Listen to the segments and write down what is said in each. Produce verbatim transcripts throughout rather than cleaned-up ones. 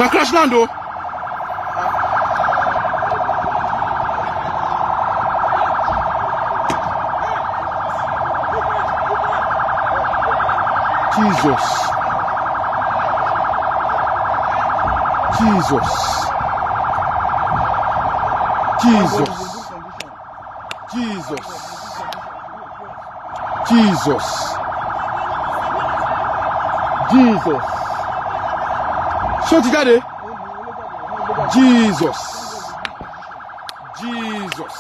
Na crash land o. Jesus. Jesus. Jesus. Jesus. Jesus. Jesus. Ṣé ó ti jáde? Jesus. Jesus.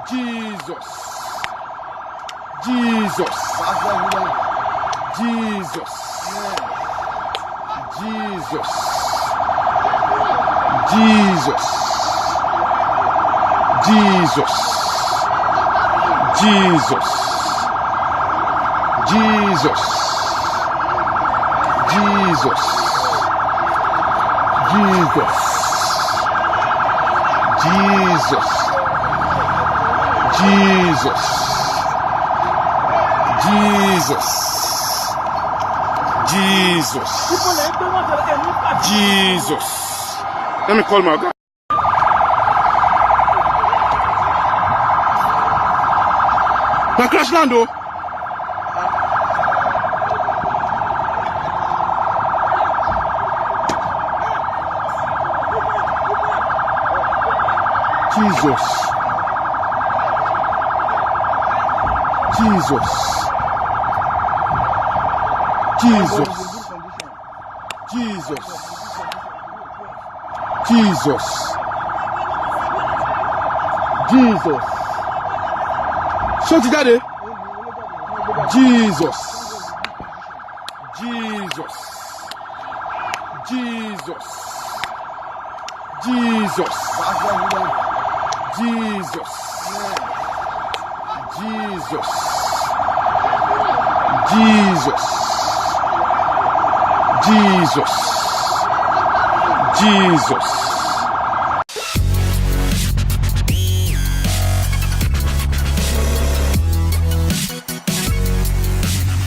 Jesus. Jesus. Jesus. Jesus. Jesus. Jesus. Jesus. Jesus. Jesus. Jesus. Jesus. Jesus. Jesus. Jesus. Jesus. Let me call my guy. Na crash land o. Jesus. Jesus. Jesus. Jesus. Jesus. Jesus. Ṣé ó ti jáde? Jesus. Jesus. Jesus. Jesus. Jesus. Jesus. Jesus. Jesus. Jesus.